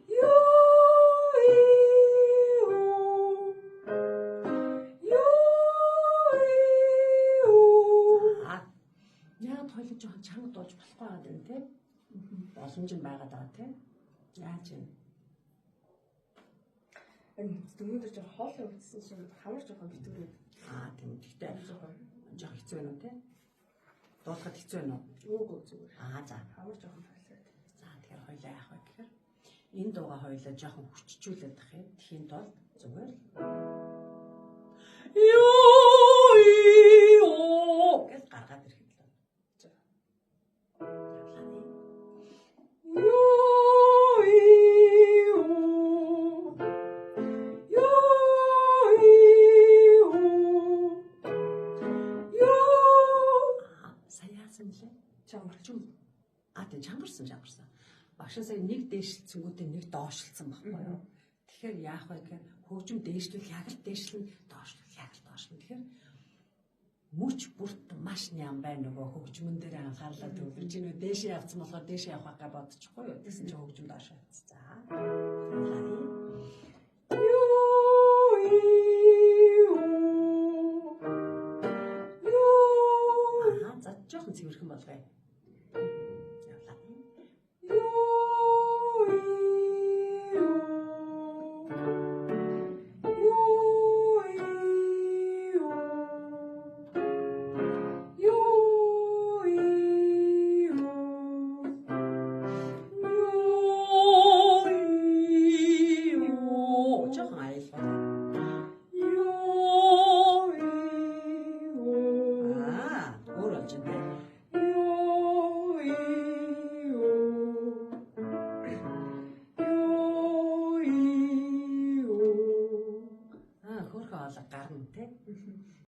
Юу юу. Юу юу. За. Яг хоёул жоохон чанга дуулж болохгүй байгаа юм те. Боломж нь байгаад байгаа те. Яаж юм? Дөнгөж жоохон хоолой өгсөн шиг хамар жоохон битүүрээд. Аа тийм. Гэхдээ жоохон хэцүү байна уу те? Дуулахад хэцүү байна уу? Үгүй зүгээр. Аа за. Хамар жоохон тойлоод. За тэгэхээр хоёлаа яах вэ гэхээр энэ дууга хоёлаа жоохон хүчжүүлээд ах юм. Тэхийн тулд зүгээр л юу юу гэж гаргаад ирэхэд л байна. За. Явлаа. Юу юу. Юу юу. Юу. Аа сая яасан лээ? Чанга. Чүм. Аа тийм чангарсан чангарсан. Багш сая нэг дээшлцэнгүүтээ нэг доошлцсан байхгүй юу? Тэгэхээр яах вэ гэхээр хөгжим дээшлүүл яг л дээшлэн, доошлол яг л доошлон. Тэгэхээр мөч бүрт маш ням байна нөгөө хөгжмөн дээр анхаарлаа төвлөрч чи нөгөө дээшээ явцсан болохоор дээшээ явах га бодчихгүй юу? Тэгсэн чинь хөгжим доош явцсан. За. Явлаа. Юу юу. Юу. Аа за жоохон цэвэрхэн болгоё. Явлаа. Юу юу. Юу юу. Юу юу. Юу юу. Жоохон аялгаа. Юу юу. Аа өөр болж байна те. Юу юу. Юу юу. Аа хөөрхөн хоолой гарна те.